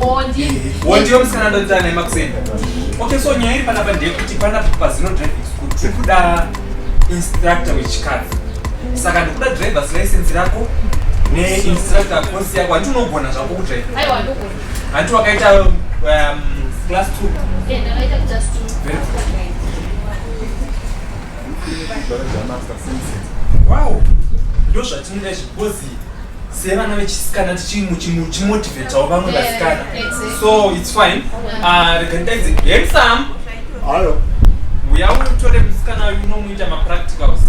Oh, ndini. Wondiyo musikana ndonzana naye makuseni. Okay, so nyaya iri panapa ndeyekuti panapa paZino Driving School tiri kuda instructor wechikadzi. Saka ndikuda driver's license rako neinstructor course yako. Hanti unogona zvako kudrive? Aiwa, ndogona. Hanti wakaita class 2? Eh, ndakaita class 2. Very good. Wow, ndo zvatinoda izvi because sevana vechisikana tichimotivatawo vamwe vasikana. So it's fine. Ah, rega ndidaidze Handsome. Hallo. Uya utore musikana uyu unomuita mapracticals.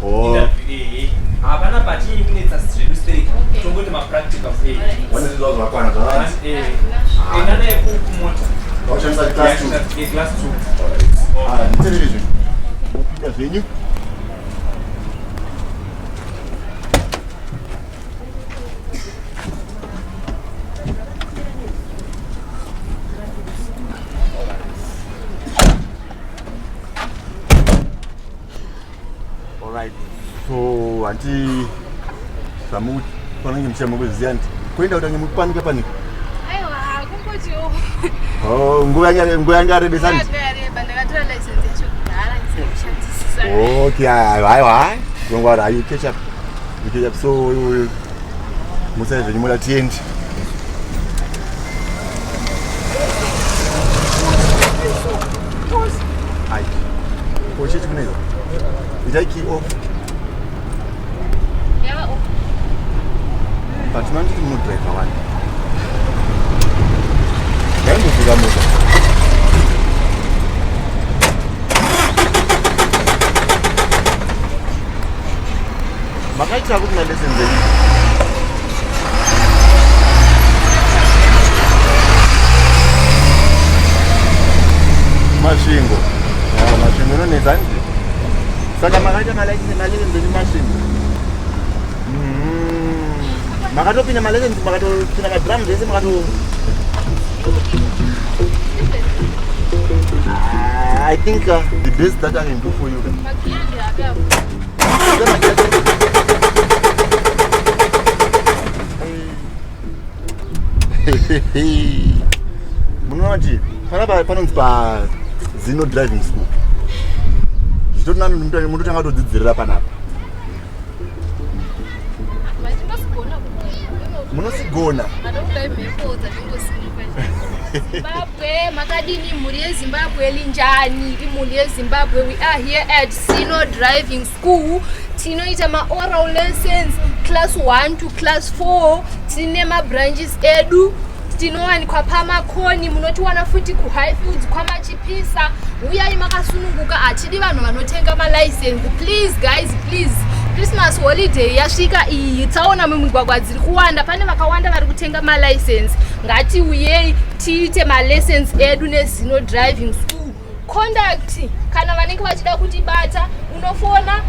Oh. Interview, hapana patinyi kunetsa zvedu stereki. Okay. Tongoti mapracticals. Wane zvinhu zvakwana zvavanzi. Enda naye kumota. Vakushandisa class 2. Class 2. Ah, nditevere zvenyu. Mopinda zvenyu. Alright. So, hanti zvamu panenge muchiyama kuziya nti kuenda kuti mupanika panika. Aiwa, kungotiwo. Oh, nguva yanga yarebesa nti. Yareba, ndakatora license yacho kudhara ndisina kushandisisa. Okay, haiwa, hai. Don't worry, you catch up. You catch up. So, musai zvenyu moda tiende. Ai. Ko chechi kuneza. Itai key off. Yava off. But tinonditi munodriver wani. Ngaimbovhura mota. Makaitira kuti malessons enyu? Masvingo. Ah, Masvingo inonetsa handiti? Saka makaita malessons enyu Masvingo. Makatopinda malessons, makatopinda madrum zvese makato. Ah, I think the best that I can do for you. Magiya ndeyakapo. Munoona kuti panapa panonzi paZino Driving School. Zvitori nani mutotanga kutodzidzirira panapa. Vatingosigona ku. Munosigona. Madokudai mhepo dzatingosimuka. Zimbabwe, makadini mhuri yeZimbabwe, linjani imhuri yeZimbabwe? We are here at Sino Driving School. Tinoita maoral lessons class 1 to class 4. Tine mabranches edu, tinowanikwa paMakoni, munotiwana futi kuHighfields kwaMachipisa. Uyai makasununguka, hatidi vanhu vanotenga malicense. Please guys, please, Christmas holiday yasvika iyi, tsaona mumigwagwa dziri kuwanda, pane vakawanda vari kutenga malicense. Ngatiuyei tiite malessons edu neZino Driving School. Contact, kana vanenge vachida kutibata, unofona.